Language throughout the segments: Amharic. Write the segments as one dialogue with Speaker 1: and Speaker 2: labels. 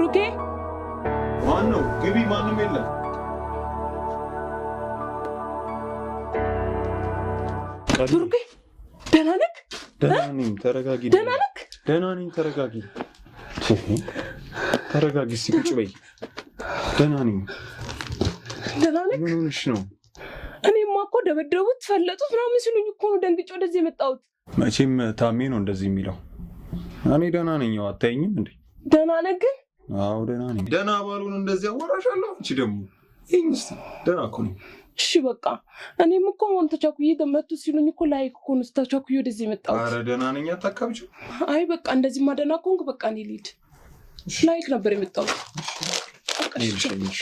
Speaker 1: ብሩኬ
Speaker 2: ማን ነው? ግቢ፣ ማንም የለም።
Speaker 1: ብሩኬ ደህና ነህ?
Speaker 2: ደህና ነኝ፣ ተረጋጊ።
Speaker 1: ደህና ነህ?
Speaker 2: ደህና ነኝ፣ ተረጋጊ፣ ተረጋጊ። እስኪ ቁጭ በይ። ደህና ነኝ።
Speaker 1: ደህና ነህ?
Speaker 2: ምን ሆነሽ ነው?
Speaker 1: እኔማ እኮ ደበደቡት፣ ፈለጡት ምናምን ሲሉኝ እኮ ነው ደንግጬ ወደዚህ የመጣሁት።
Speaker 2: መቼም ታሜ ነው እንደዚህ የሚለው። እኔ ደህና ነኝ። ያው አታየኝም እንዴ?
Speaker 1: ደህና ነህ ግን?
Speaker 2: አዎ ደህና ነኝ። ደህና ባልሆን እንደዚህ አወራሻለሁ? አንቺ ደግሞ ይህኝ እስኪ፣ ደህና እኮ ነኝ።
Speaker 1: እሺ በቃ እኔም እኮ አሁን ተቻኩዬ መቱ ሲሉኝ እኮ like እኮ ነው ተቻኩዬ ወደዚህ የመጣሁት።
Speaker 2: ኧረ ደህና ነኝ፣ አታካብጂው።
Speaker 1: አይ በቃ እንደዚህማ ደህና ከሆንክ በቃ እኔ ልሂድ። Like ነበር የመጣሁት። በቃ
Speaker 2: እኔ
Speaker 1: እሺ።
Speaker 2: ልሸኝሽ።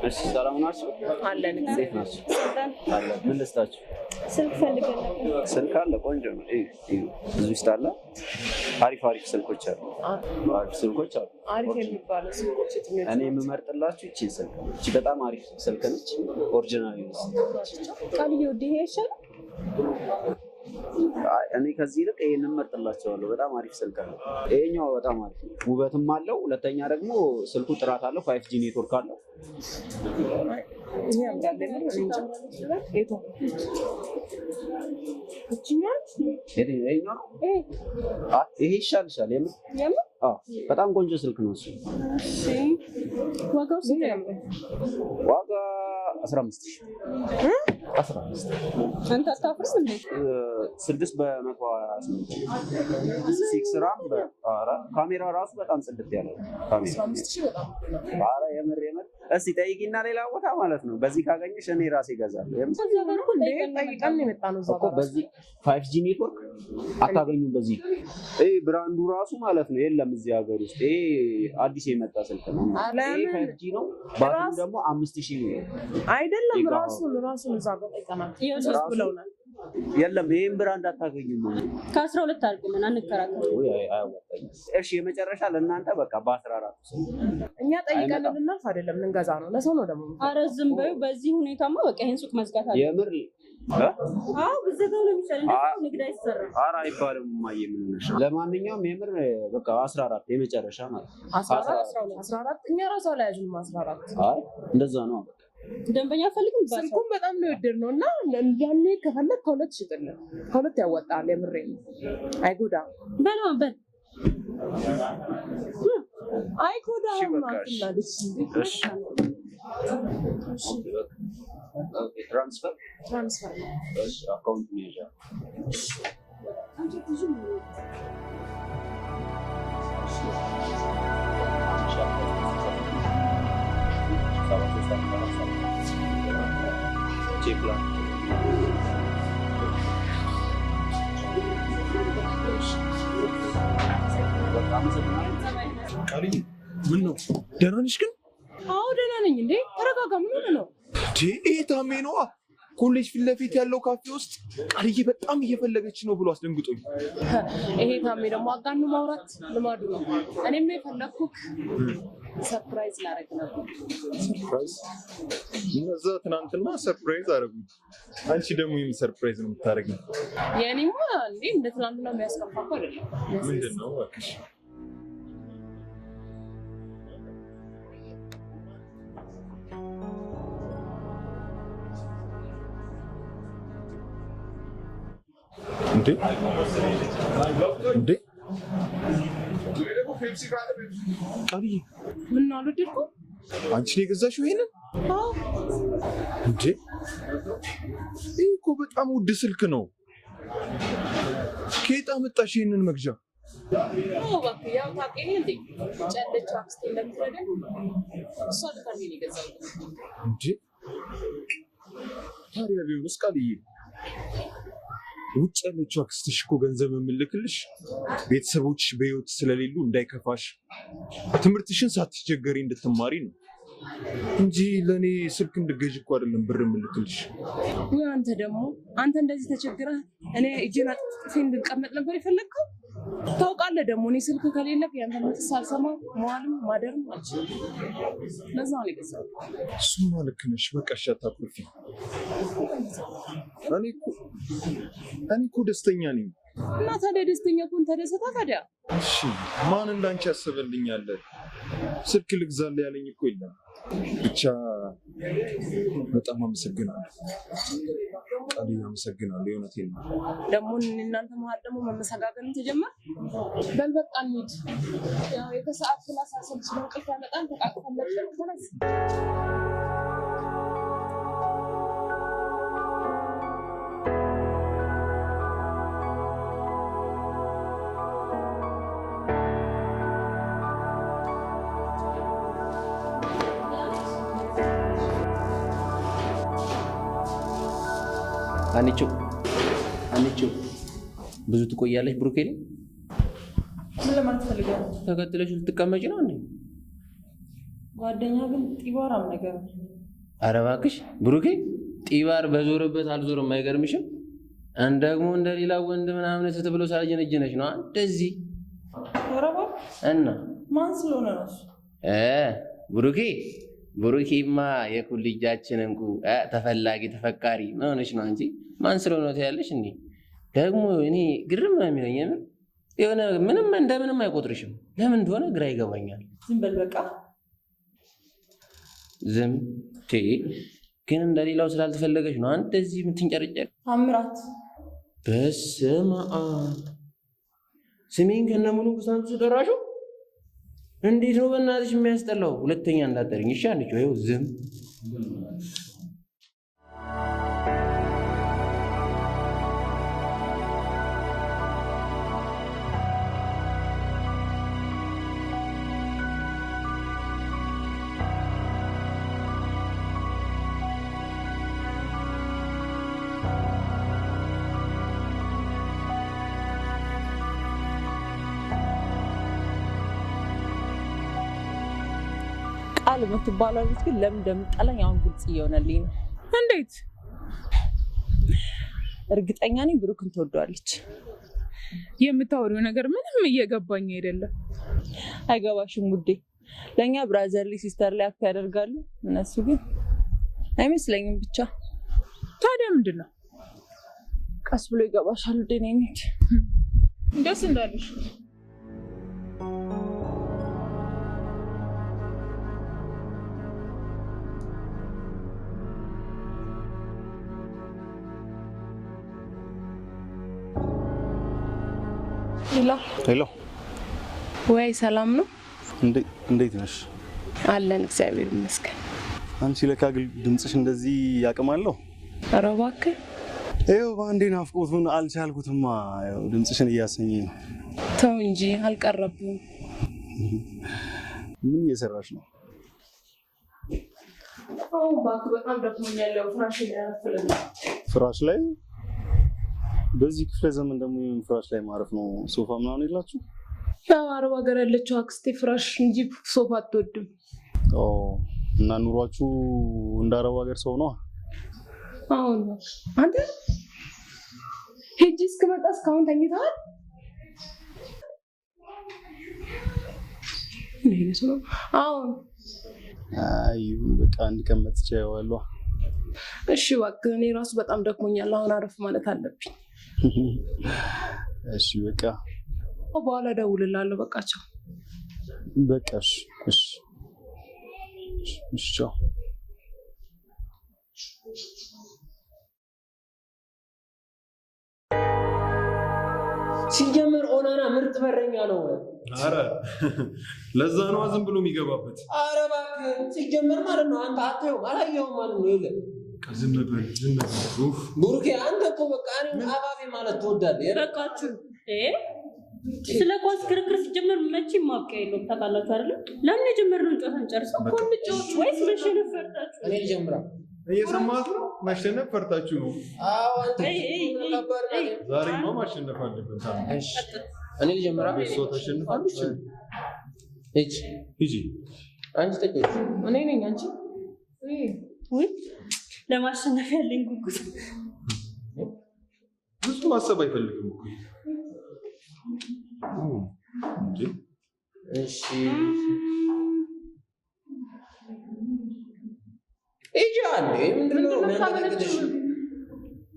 Speaker 3: እሺ ሰላም ናችሁ?
Speaker 1: አለን።
Speaker 3: እንዴት ናችሁ? አለ። ምን ልስጣችሁ?
Speaker 4: ስልክ ፈልገን ነበር።
Speaker 3: ስልክ አለ፣ ቆንጆ ነው። እዩ እዩ፣ ብዙ ውስጥ አለ። አሪፍ አሪፍ ስልኮች አሉ። አሪፍ ስልኮች አሉ።
Speaker 1: አሪፍ የሚባለው ስልኮች የትኞቹ
Speaker 3: እኔ የምመርጥላችሁ ይቺን ስልክ ነው። ይቺ በጣም አሪፍ ስልክ ነች። Original ነው።
Speaker 4: ቃልዬ ውድ ይሄ አይሻልም?
Speaker 3: አይ፣ እኔ ከዚህ ይልቅ ይሄንን እመርጥላችኋለሁ። በጣም አሪፍ ስልክ ነው። ይሄኛው በጣም አሪፍ ነው። ውበትም አለው። ሁለተኛ ደግሞ ስልኩ ጥራት አለው። 5G network አለው።
Speaker 1: ይሄ ያምራል። የምር እኔ እንጃ። የቱ? ይችኛዋ?
Speaker 3: የትኛው? ይሄኛው ነው።
Speaker 4: ይሄ
Speaker 3: አይ፣ ይሄ ይሻልሻል። የምር
Speaker 4: የምር?
Speaker 3: አዎ፣ በጣም ቆንጆ ስልክ ነው እሱ።
Speaker 4: እሺ ዋጋው ስንት ነው?
Speaker 3: ዋጋ 15,000። 15
Speaker 4: አንተ አታፍርም እንዴ?
Speaker 3: 6 በ128 6 RAM በ4 ካሜራ ራሱ በጣም ጽድት ያለ ነው። ካሜራ ኧረ የምር የምር እስቲ ጠይቂና ሌላ ቦታ ማለት ነው። በዚህ ካገኘሽ እኔ ራሴ እገዛለሁ። የምር
Speaker 4: እዛ ጋር እኮ ጠይቀን ነው
Speaker 1: ጠይቀን ነው የመጣነው እዛ
Speaker 3: እኮ
Speaker 1: ጋር።
Speaker 3: በዚህ 5G network አታገኙም። በዚህ ይሄ brand ኡ ራሱ ማለት ነው የለም እዚህ ሀገር ውስጥ። ይሄ አዲስ የመጣ ስልክ ነው። ይሄ
Speaker 1: ለምን?
Speaker 3: 5G ነው። ባትሪው ደግሞ 5000 ነው።
Speaker 1: አይደለም
Speaker 3: ይጋ-
Speaker 1: ራሱን እዛ ጋር ጠይቀናል።
Speaker 4: ይኸውልህ፣
Speaker 1: ሶስት ብለውናል።
Speaker 3: የለም ይሄን brand አታገኙም።
Speaker 4: ከ12 አድርግልን አንከራከርም።
Speaker 3: ወይ አያዋጣኝም። እሺ የመጨረሻ ለእናንተ በቃ በ14 ስልክ
Speaker 1: እኛ ጠይቀን
Speaker 3: አይመጣም።
Speaker 1: ልናልፍ አይደለም ልንገዛ ነው። ለሰው ነው ደግሞ።
Speaker 4: ኧረ ዝም በይው። በዚህ ሁኔታማ በቃ ይሄን ሱቅ መዝጋት አለ።
Speaker 3: የምር እ?
Speaker 4: አዎ ብዘጋው ነው የሚሻል። እንደዚህ ንግድ አይሰራም።
Speaker 3: ኧረ አይባልም እማዬ፣ ምን ሆነሽ ነው? ለማንኛውም የምር በቃ 14 የመጨረሻ ማለት ነው።
Speaker 1: 14 14 እኛ ራሷ ላይ ያዝንም 14።
Speaker 3: አይ እንደዛ ነው በቃ።
Speaker 4: ደንበኛ አልፈልግም።
Speaker 1: ስልኩን በጣም ነው የወደድነው እና ያኔ ከፈለግ ከሁለት ሽጥልን፣ ከሁለት ያወጣል። የምሬ ነው። አይጎዳም፣
Speaker 4: በለው በል
Speaker 1: አይጎዳም።
Speaker 3: እሺ በቃ እሺ።
Speaker 1: አትናለች።
Speaker 3: እሺ okay፣ በቃ okay። Transfer
Speaker 1: Transfer ነው።
Speaker 3: እሺ፣ account ነው ያለው። Check ላድርግ። በቃ አመሰግናለሁ።
Speaker 2: ቃልዬ ምን ነው ደህና ነሽ ግን?
Speaker 1: አዎ ደህና ነኝ። እንዴ ተረጋጋ። ምን ሆነህ ነው?
Speaker 2: እንዴ ይሄ ታሜ ነዋ። ኮሌጅ ፊት ለፊት ያለው ካፌ ውስጥ ቃልዬ በጣም እየፈለገች ነው ብሎ አስደንግጦኝ።
Speaker 1: ይሄ ታሜ ደግሞ አጋኑ ማውራት ልማዱ ነው። እኔም የፈለግኩህ surprise ላደርግ ነበር።
Speaker 2: Surprise? እነዛ ትናንትና surprise አደረጉኝ። አንቺ ደግሞ ይህን surprise ነው የምታደርጊኝ?
Speaker 1: የእኔማ እንዴ እንደ ትናንትና የሚያስከፋ እኮ አይደለም።
Speaker 2: ምንድን ነው እባክሽ? እንዴ እንዴ ቃልዬ
Speaker 1: ምን ነው አልወደድኩም?
Speaker 2: አንቺ ነው የገዛሽው ይሄንን?
Speaker 1: አዎ
Speaker 2: እንዴ ይህ እኮ በጣም ውድ ስልክ ነው። ከየት አመጣሽ ይሄንን መግዣ?
Speaker 1: አዎ እባክህ፣ ያው ታውቂኝ እንዴ ውጭ ያለችው አክስቴ እንደምትረዳኝ እሷ ልካልኝ ነው የገዛሁት።
Speaker 2: እንዴ ታዲያ ቢሆንስ ቃልዬ፣ ውጭ ያለችው አክስትሽ እኮ ገንዘብ የምልክልሽ ቤተሰቦችሽ በህይወት ስለሌሉ እንዳይከፋሽ ትምህርትሽን ሳትቸገሪ እንድትማሪ ነው እንጂ ለእኔ ስልክ እንድገዥ እኮ አይደለም ብር የምልክልሽ።
Speaker 1: ወይ አንተ ደግሞ አንተ እንደዚህ ተቸግረህ እኔ እጄን አጥፌ እንድቀመጥ ነበር የፈለግከው? ታውቃለህ ደግሞ እኔ ስልክ ከሌለ ያንተ ድምፅ ሳልሰማ መዋልም ማደርም አልችልም። ለዛ ነው የገዛሁት።
Speaker 2: እሱማ ልክ ነሽ። በቃ እሺ፣ አታኩርፊ። እኔ እኮ እኔ እኮ ደስተኛ ነኝ።
Speaker 1: እና ታዲያ ደስተኛ ከሆንክ ተደሰታ ታዲያ።
Speaker 2: እሺ፣ ማን እንዳንቺ ያስብልኛል? ስልክ ልግዛልህ ያለኝ እኮ የለም። ብቻ በጣም አመሰግናለሁ ቃልዬ፣ አመሰግናለሁ። የእውነቴን ነው።
Speaker 1: ደግሞ እናንተ መሀል ደግሞ መመሰጋገን ተጀመር። በል በቃ እንሂድ። ያው የከሰዓት class አሰልች ነው፣ እንቅልፍ ያመጣል። ተቃቅፈን ለብሰን ተነስ።
Speaker 5: አንቺ አንቺ ብዙ ትቆያለሽ ብሩኬ ላይ?
Speaker 6: ምን ለማለት ፈልገህ ነው?
Speaker 5: ተከትለሽ ልትቀመጪ ነው እንዴ?
Speaker 6: ጓደኛ ግን ጢባራም ነገር ነው።
Speaker 5: ኧረ እባክሽ ብሩኬ ጢባር በዞረበት አልዞረም። አይገርምሽም? ደግሞ እንደሌላ ወንድ ምናምን ስት ብሎ ሳልጀነጀነሽ ነው እንደዚህ።
Speaker 6: ኧረ እባክህ
Speaker 5: እና
Speaker 6: ማን ስለሆነ ነው እሱ?
Speaker 5: ብሩኬ ብሩኬማ የኩልጃችን እንቁ ተፈላጊ ተፈቃሪ ምን ሆነሽ ነው አንቺ? ማን ስለሆነ ትያለሽ እንዴ? ደግሞ እኔ ግርም ነው የሚለኝ የምር የሆነ ምንም እንደምንም አይቆጥርሽም። ለምን እንደሆነ ግራ ይገባኛል።
Speaker 6: ዝም በል በቃ።
Speaker 5: ዝም ግን እንደሌላው ስላልተፈለገች ነው እንደዚህ የምትንጨርጨር።
Speaker 6: ታምራት
Speaker 5: በስመ አብ ስሜን ከነሙሉ ኩሳንቱ ጠራሽው። እንዴት ነው በእናትሽ የሚያስጠላው? ሁለተኛ እንዳጠረኝ እሺ። አንቺ ይኸው ዝም።
Speaker 6: ቃል የምትባለው ልጅ ግን ለምን እንደምጠላኝ አሁን ግልጽ እየሆነልኝ ነው።
Speaker 1: እንዴት?
Speaker 6: እርግጠኛ ነኝ ብሩክን ትወደዋለች።
Speaker 7: የምታወሪው ነገር ምንም እየገባኝ አይደለም።
Speaker 6: አይገባሽም ውዴ። ለእኛ brotherly sisterly act ያደርጋሉ፣ እነሱ ግን አይመስለኝም። ብቻ
Speaker 7: ታዲያ ምንድን ነው?
Speaker 6: ቀስ ብሎ ይገባሻል ውዴ። ነኝ
Speaker 7: ደስ እንዳለሽ።
Speaker 1: Hello
Speaker 8: Hello፣
Speaker 1: ወይ ሰላም ነው?
Speaker 8: እንዴት ነሽ?
Speaker 1: አለን እግዚአብሔር ይመስገን።
Speaker 8: አንቺ ለካ ግን ድምፅሽ እንደዚህ ያቅማለሁ።
Speaker 1: ኧረ እባክህ
Speaker 8: ይኸው በአንዴ ናፍቆቱን አልቻልኩትማ። ይኸው ድምፅሽን እያሰኘኝ ነው።
Speaker 1: ተው እንጂ አልቀረብህም።
Speaker 8: ምን እየሰራሽ ነው?
Speaker 1: አሁን እባክህ በጣም ደክሞኛል። ያው ፍራሽ ላይ አረፍ ልል ነው።
Speaker 8: ፍራሽ ላይ? በዚህ ክፍለ ዘመን ደግሞ የምን ፍራሽ ላይ ማረፍ ነው? ሶፋ ምናምን የላችሁ?
Speaker 1: ያው አረብ ሀገር ያለችው አክስቴ ፍራሽ እንጂ ሶፋ አትወድም።
Speaker 8: ኦ፣ እና ኑሯችሁ እንደ አረብ ሀገር ሰው ነው?
Speaker 1: አሁን አንተ ሄጂ እስክመጣ እስካሁን ተኝተሃል? ምን አይነት ነው? አሁን
Speaker 8: አይ በቃ አንድ ቀን መጥቼ አየዋለሁ።
Speaker 1: እሺ እባክህ፣ እኔ ራሱ በጣም ደክሞኛል። አሁን አረፍ ማለት አለብኝ።
Speaker 8: እሺ በቃ።
Speaker 1: በኋላ እደውልልሃለሁ። በቃቸው።
Speaker 8: በቃ እሺ፣ እሺ፣ እሺ፣ ቻው።
Speaker 5: ሲጀመር ኦናና ምርጥ በረኛ ነው።
Speaker 2: ኧረ ለዛ ነዋ ዝም ብሎ የሚገባበት።
Speaker 5: ኧረ እባክህ ሲጀመር ማለት ነው አንተ አታየውም አላየኸውም ማለት ነው። የለ
Speaker 2: በቃ ዝም በል ዝም በል። ኡፍ
Speaker 5: ብሩኬ አንተ እኮ በቃ እኔን አባቤ ማለት ትወዳለህ።
Speaker 4: በቃችሁ። ስለ ኳስ ክርክር ሲጀመር መቼም ማብቂያ የለውም። ታውቃላችሁ አይደለም? ለምን የጀመርነውን ጨዋታ እንጨርሰው እኮ እንጫወት ወይስ መሸነፍ ፈርታችሁ?
Speaker 5: እኔ ልጀምራ።
Speaker 2: እየሰማሁት ነው። ማሸነፍ ፈርታችሁ ነው።
Speaker 5: አዎ አንተ
Speaker 4: አይ፣ አይ፣ አይ፣
Speaker 5: ከባድ
Speaker 4: አይ።
Speaker 5: ናት።
Speaker 2: ዛሬማ ማሸነፍ አለብን። ታዲያ
Speaker 5: እሺ እኔ ልጀምራ።
Speaker 2: እሷ ታሸንፋለች።
Speaker 5: እጅ
Speaker 2: ሂጂ።
Speaker 5: አንቺ ተጫወች።
Speaker 1: እኔ ነኝ አንቺ
Speaker 4: ውይ ለማሸነፍ ያለኝ ጉጉት።
Speaker 2: ብዙ ማሰብ አይፈልግም እኮ። እንዴ?
Speaker 5: እሺ ሂጂ አንዴ። ምንድን ነው የሚያንቀጠቅጥሽ?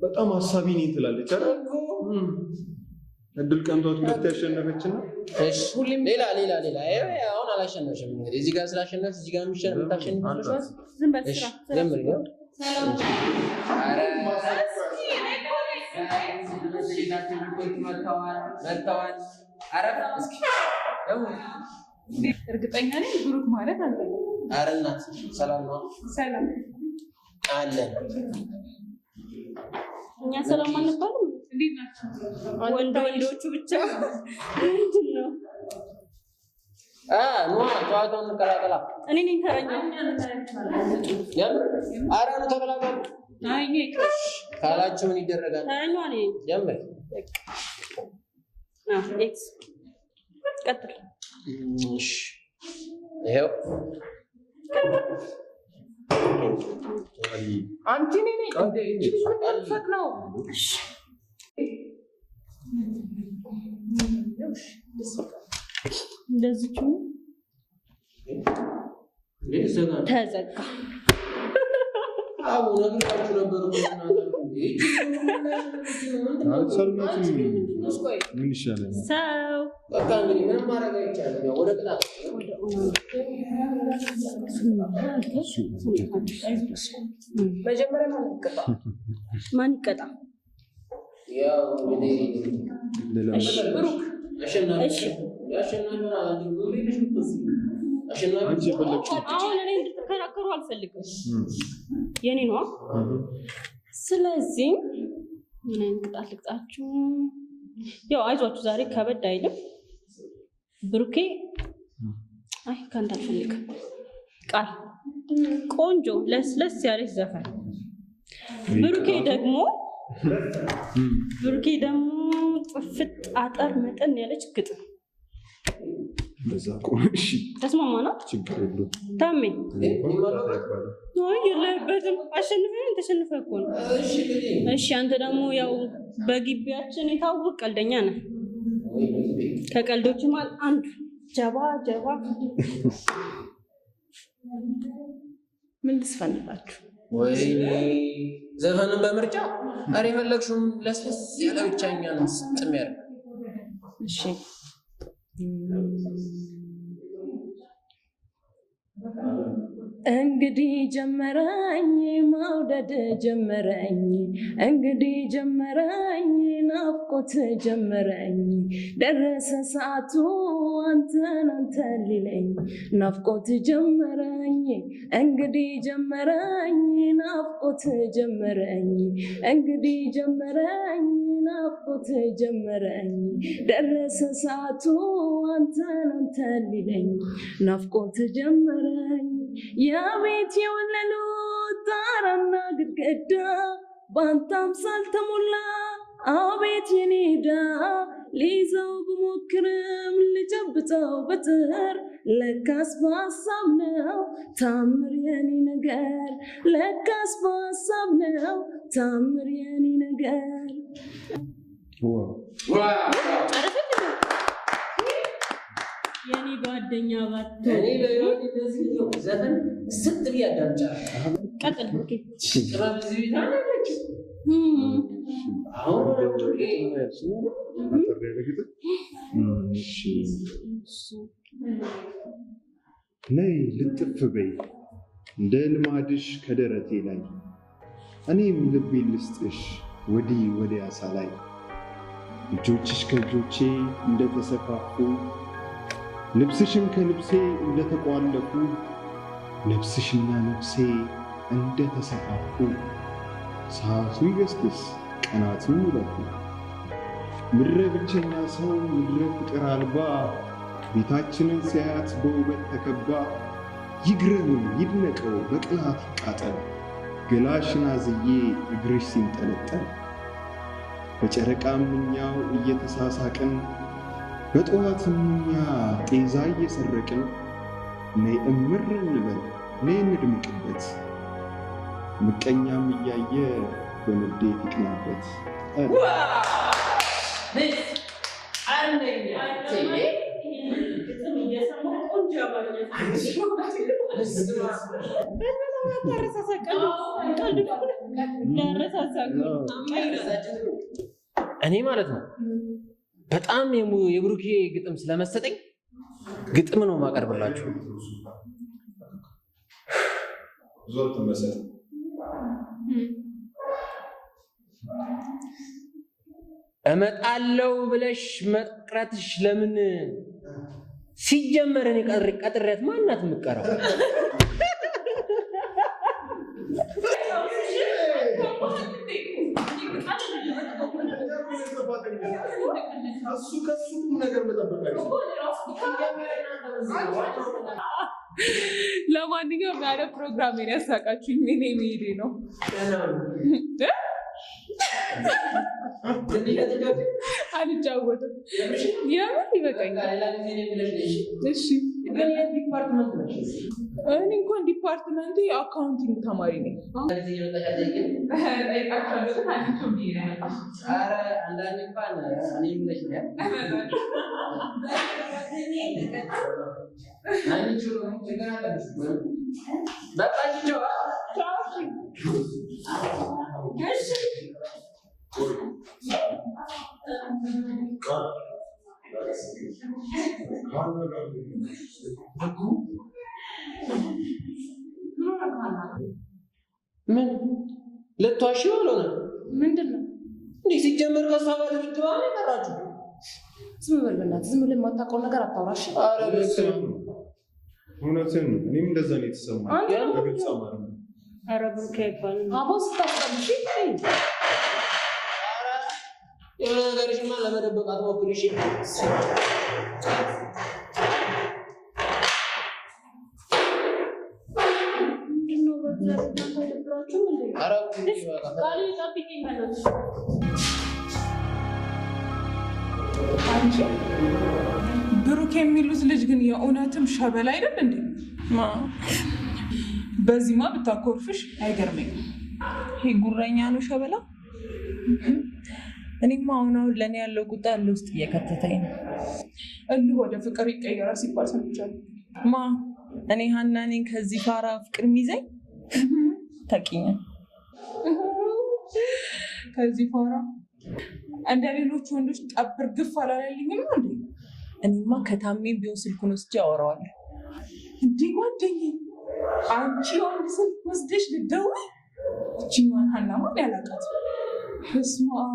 Speaker 2: በጣም ሀሳቢ ነኝ ትላለች አይደል? እድል ቀንቷት ሁለት ያሸነፈች ነው።
Speaker 5: እሺ ሌላ ሌላ ሌላ። ይኸው አሁን አላሸነፍሽም። እንግዲህ እዚህ ጋር ስላሸነፍሽ እዚህ ጋር የምታሸንፍ ይመስልሻል?
Speaker 4: ዝም በል
Speaker 5: እሺ
Speaker 4: ስራ ስራ።
Speaker 5: ጀምሪ። ይኸው። ኧረ መጥተዋል መጥተዋል። ኧረ እስኪ ደግሞ
Speaker 7: እርግጠኛ ነኝ ብሩክ ማለት አንተ ነህ።
Speaker 5: ኧረ እናት ሰላም ነው?
Speaker 7: ሰላም።
Speaker 5: አለን።
Speaker 4: እኛ ሰላም አንባልም።
Speaker 7: እንዴት ናችሁ?
Speaker 4: ወንድ ወንዶቹ ብቻ ምንድን ነው?
Speaker 5: ኑ ጨዋታውን እንቀላቀላ።
Speaker 4: እኔ ነኝ ተረኛ።
Speaker 5: የምር ኧረ ኑ ተቀላቀሉ
Speaker 7: አይ እኛ ይቅር።
Speaker 5: ካላችሁ ምን ይደረጋል?
Speaker 4: ተረኛዋ እኔ ነኝ።
Speaker 5: ጀምር።
Speaker 4: አዎ፣ X ቀጥል።
Speaker 5: እሺ ይኸው።
Speaker 7: አንቺ እኔ ነኝ እንዴ? እቺ ልጅ ምንድን ነው የምትፈጥነው?
Speaker 4: እንደዚች ተዘጋ።
Speaker 5: አቡ ነግራችሁ ነበር እኮ እናታችሁ።
Speaker 2: አልሰማችም። ምን ይሻላል?
Speaker 4: ሰው
Speaker 5: በቃ እንግዲህ ምንም ማድረግ አይቻልም። ያው ወደ ቅጣት።
Speaker 1: መጀመሪያ ማን ይቀጣ?
Speaker 4: ማን ይቀጣ?
Speaker 5: ያው እንግዲህ
Speaker 7: ብሩክ
Speaker 5: አሸናፊ
Speaker 4: እሺ።
Speaker 5: አሸናፊ አሸናፊ
Speaker 2: አንቺ የፈለግሽው።
Speaker 4: አሁን እኔ እንድትከራከሩ አልፈልግም። የኔ ነዋ። ስለዚህ ምን አይነት ቅጣት ልቅጣችሁ? ያው አይዟችሁ ዛሬ ከበድ አይልም። ብሩኬ አይ ከአንተ አልፈልግም። ቃል ቆንጆ ለስለስ ያለች ዘፈን። ብሩኬ ደግሞ ጥፍጥ አጠር መጠን ያለች ግጥም።
Speaker 2: በዛ ከሆነ እሺ፣
Speaker 4: ተስማማና?
Speaker 2: ችግር የለውም።
Speaker 4: ታሜ
Speaker 2: አይባልም።
Speaker 4: አይ የለህበትም። አሸንፈን ተሸንፈህ እኮ ነው። እሺ አንተ ደግሞ ያው በግቢያችን የታወቅ ቀልደኛ ነህ። ከቀልዶች መሃል አንዱ ጀባ ጀባ።
Speaker 1: ምን ልስፈንላችሁ?
Speaker 5: ወይኔ ዘፈንን በምርጫ። ኧረ የፈለግሽውን ለስለስ ያለ ብቻ እኛን ስጥም ያደርግ።
Speaker 1: እሺ። እንግዲህ ጀመረኝ መውደድ ጀመረኝ፣ እንግዲህ ጀመረኝ ናፍቆት ጀመረኝ፣ ደረሰ ሰዓቱ አንተን አንተን ሊለኝ ናፍቆት ጀመረኝ። እንግዲህ ጀመረኝ ናፍቆት ጀመረኝ፣ እንግዲህ ጀመረኝ ናፍቆት ጀመረኝ፣ ደረሰ ሰዓቱ አንተን አንተን ሊለኝ ናፍቆት ጀመረኝ። የቤት የወለሉ ጣራና ግድግዳ በአንተ አምሳል ተሞላ፣ አቤት የኔ ዕዳ። ሊይዘው ብሞክርም ልጨብጠው ብጥር ለካስ በሀሳብ ነው ታምር የኔ ነገር፣ ለካስ በሀሳብ ነው ታምር የኔ ነገር።
Speaker 2: Wow!
Speaker 4: የኔ ጓደኛ ባትሆን።
Speaker 5: እኔ በህይወቴ እንደዚህ ዘፈን ስጥ ብዬ አዳምጫለሁ።
Speaker 4: ቀጥል ብሩኬ።
Speaker 5: ጥበብ እዚህ ቤት አለች። አሁን ወደ ብሩኬ።
Speaker 2: አጠር ያለ ግጥም። እሺ። ነይ ልጥፍ በይ እንደ ልማድሽ ከደረቴ ላይ፣ እኔም ልቤን ልስጥሽ ወዲህ ወዲያ ሳላይ፣ እጆችሽ ከእጆቼ እንደተሰፋፉ፣ ልብስሽም ከልብሴ እንደተቋለፉ፣ ነፍስሽና ነፍሴ እንደተሰፋፉ፣ ሰዓቱ ይገስግስ ቀናቱ ይለፉ። ምድረ ብቸኛ ሰው ምድረ ፍቅር አልባ ቤታችንን ሲያያት በውበት ተከባ፣ ይግረም ይድነቀው በቅናት ይቃጠል ገላሽን አዝዬ እግርሽ ሲንጠለጠል። በጨረቃም እኛው እየተሳሳቅን በጠዋትም እኛ ጤዛ እየሰረቅን፣ ነይ እምር እንበል ነይ እንድምቅበት፣ ምቀኛም እያየ በንዴት ይቅናበት።
Speaker 5: አንደኛ። እኔ ማለት ነው በጣም የብሩኬ ግጥም ስለመሰጠኝ ግጥም ነው የማቀርብላችሁ። እመጣለሁ ብለሽ መቅረትሽ ለምን? ሲጀመር እኔ ቀጥሬያት ማናት የምትቀረው?
Speaker 2: እሱ ከሱ ነገር መጠበቅ
Speaker 7: ለማንኛውም ያለ ፕሮግራም ያሳቃችሁኝ። እኔ መሄዴ ነው። አልጫወትም። የምን ይበቃኛል። እሺ እኔ እንኳን department ኡ የ accounting ተማሪ ነኝ።
Speaker 5: ምን ልትዋሺ አልሆነ?
Speaker 1: ምንድን ነው
Speaker 5: እንዲህ ሲጀመር ከእሷ ጋር ድብድብ ነው የቀራችሁ?
Speaker 1: ዝም በል በእናትህ፣ ዝም ብለህ የማታውቀውን ነገር አታውራሽ።
Speaker 2: እውነትን ነው። እኔም እንደዛ ነው የተሰማኝ። በግልጽ አማርኛ
Speaker 4: ኧረ ብሩኬ አይባልም።
Speaker 1: አቦ ስታስጠልሽ
Speaker 5: የሆነ ነገርሽማ ለመደበቅ አትሞክሪ እሺ።
Speaker 4: ምንድነው በብዛት እናንተ አይደብራችሁም እንዴ?
Speaker 5: ኧረ ብሩኬ በቃ
Speaker 4: ቃል ጠብቂኝ በእናትሽ።
Speaker 7: አንቺ ብሩክ የሚሉት ልጅ ግን የእውነትም ሸበላ አይደል እንዴ? በዚህማ ብታኮርፍሽ አይገርመኝም።
Speaker 6: ይሄ ጉረኛ ነው ሸበላ። እኔማ አሁን አሁን ለእኔ ያለው ቁጣ ያለ ውስጥ እየከተተኝ ነው።
Speaker 7: እልህ ወደ ፍቅር ይቀየራል ሲባል ሰምቻለሁ።
Speaker 6: ማ እኔ ሀና ነኝ ከዚህ ፋራ ፍቅር የሚይዘኝ ታውቂኛል።
Speaker 7: ከዚህ ፋራ እንደ ሌሎች ወንዶች ጠብር ግፍ አላለልኝም ነው እንዴ?
Speaker 6: እኔማ ከታሜም ቢሆን ስልኩን ወስጄ አወራዋለሁ።
Speaker 7: እንዴ ጓደኛዬ፣ አንቺ የወንድ ስልክ ወስደሽ ልትደውይ? ይችኛዋን ሀናማ ያላቃት በስመ አብ።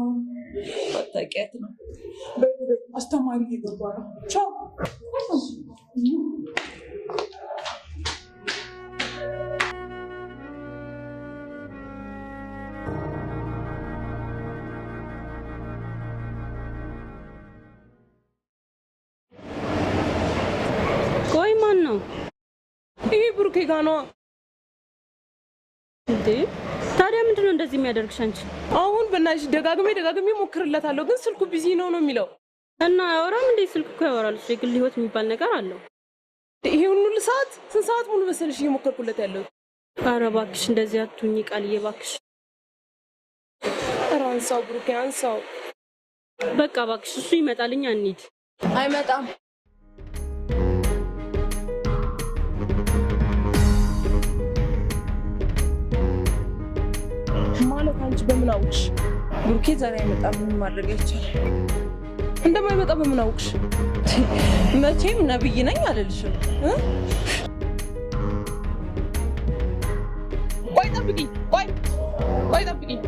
Speaker 6: ባታውቂያት ነው።
Speaker 7: በይ በይ፣ አስተማሪ እየገባ ነው። ቻው።
Speaker 4: ቆይ ማን ነው
Speaker 1: ይሄ ብሩኬ ጋ ነዋ።
Speaker 4: እንዴ? ታዲያ ምንድን ነው እንደዚህ የሚያደርግሽ አንቺ?
Speaker 1: አሁን በእናትሽ ደጋግሜ ደጋግሜ ሞክርለታለሁ፣ ግን ስልኩ busy ነው ነው የሚለው።
Speaker 4: እና አያወራም እንዴ? ስልክ እኮ ያወራል። እሱ የግል ህይወት የሚባል ነገር አለው።
Speaker 1: ይሄ ሁሉ ሰዓት ስንት ሰዓት ሙሉ መሰለሽ እየሞከርኩለት ያለሁት?
Speaker 4: ኧረ እባክሽ እንደዚህ አትሁኚ ቃልዬ፣ እባክሽ።
Speaker 1: ኧረ አንሳው ብሩኬ አንሳው።
Speaker 4: በቃ እባክሽ እሱ ይመጣል፣ እኛ እንሂድ።
Speaker 1: አይመጣም። ማለት አንቺ በምን አወቅሽ?
Speaker 6: ብሩኬ ዛሬ አይመጣም። ምን ማድረግ አይቻልም።
Speaker 1: እንደማይመጣ በምን አወቅሽ?
Speaker 6: መቼም ነብይ ነኝ አልልሽም እ?
Speaker 1: ቆይ ጠብቂኝ፣ ቆይ ቆይ ጠብቂኝ።